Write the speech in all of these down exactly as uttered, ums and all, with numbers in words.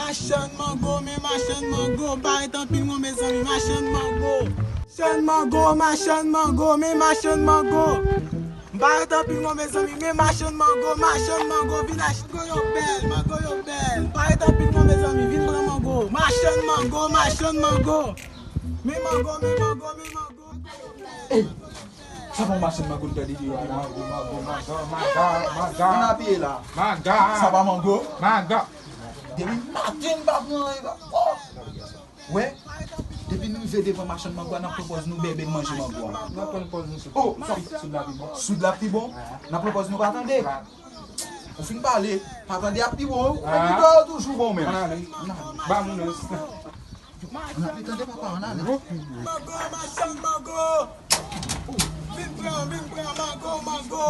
Machann mango, men machann mango, pa ret anpil non mezanmi, machann mango. Machann mango, machann mango, men machann mango. M pa ret anpil non mezanmi, men machann mango, machann mango, vin achte. Mango yo bèl, mango yo bèl. M pa ret anpil non mezanmi, vin pran mango. Machann mango, machann mango. Men mango, men mango, men mango. Ey, sa pa yon machann mango n tande deyò a la. Mango, mango, mango, mango, mango. Ann apiye la. Mango. Sa pa mango? Mango. Depi maten n pa pran anyen, pa. Oh! Wè, depi n rive devan machann mango a, n ap pran pòz nou bèbè, n manje mango a. N ap pran pòz nou sou. Oh, sou, sou la pi bon. Sou la pi bon. N ap pran pòz nou pa tande. Ou fin pale, pa tande ap pi bon. Ou konn videyo yo toujou bon menm. Ann ale. Ann ale. Ba moun yo. Ann ale, tande papa, ann ale. Mango, machann mango. Vin pran, vin pran mango, mango.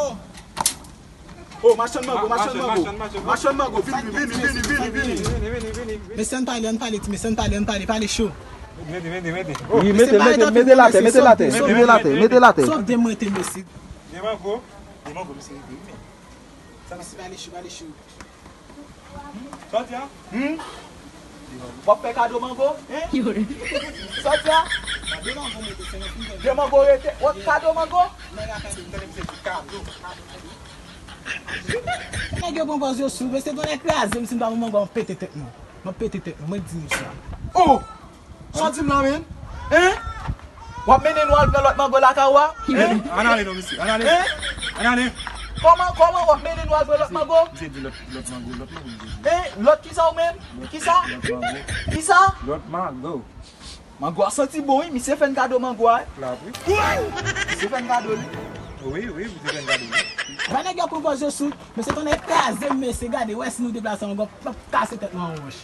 Oh, machann mango, machann mango. Machann mango, vini, vini, vini, vini, vini. Mesye, ann pale, ann pale, ti mesye, ann pale, ann pale, pale cho. Mete, mete, mete. Wi, mete, mete, mete l atè, mete l atè, mete l atè, mete l atè. Sòf de mwen te, mesye. De mango. De mango, mesye, vini. Sa mesye, pale cho, pale cho. Sòti a? Hmm? W ap fè kado mango? Hein? Sòti a? De mango rete. W ap kado mango? Nèg yo pran pòz yo sou, mesye, tonnè kraze m si m pa pran mango, m pete tèt mwen. M ap pete tèt mwen, mwen di nou sa. Oh! Sa w di m la menm? Hein? W ap mennen nou al pran lòt mango lakay ou a? Hein? Ann ale non, mesye. Ann ale. Hein? Ann ale. Kòman, kòman w ap mennen nou al pran lòt mango? Misye di lòt, lòt mango, lòt mango, misye di. Hein? Lòt kisa ou menm? Kisa? Lòt mango. Kisa? Lòt mango. Mango a santi bon, wi. Misye fè n kado mango a, wi. La, wi. Misye fè n kado li. Wi, wi, misye fè n kado li. Wè nèg yo pran pòz yo sou, mesye, tonnè kraze m, mesye, gade, wè si nou deplase mango, m ap kase tèt mwen an wòch.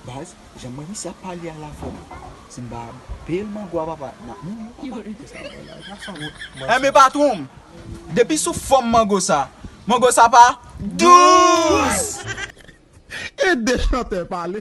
Baz, jan mwen misye ap pale a la fò. Si m pa peye l mango a papa, n ap mouri papa. Enben patwon m, depi sou fòm mango sa, mango sa pa dous. E de chantè pale.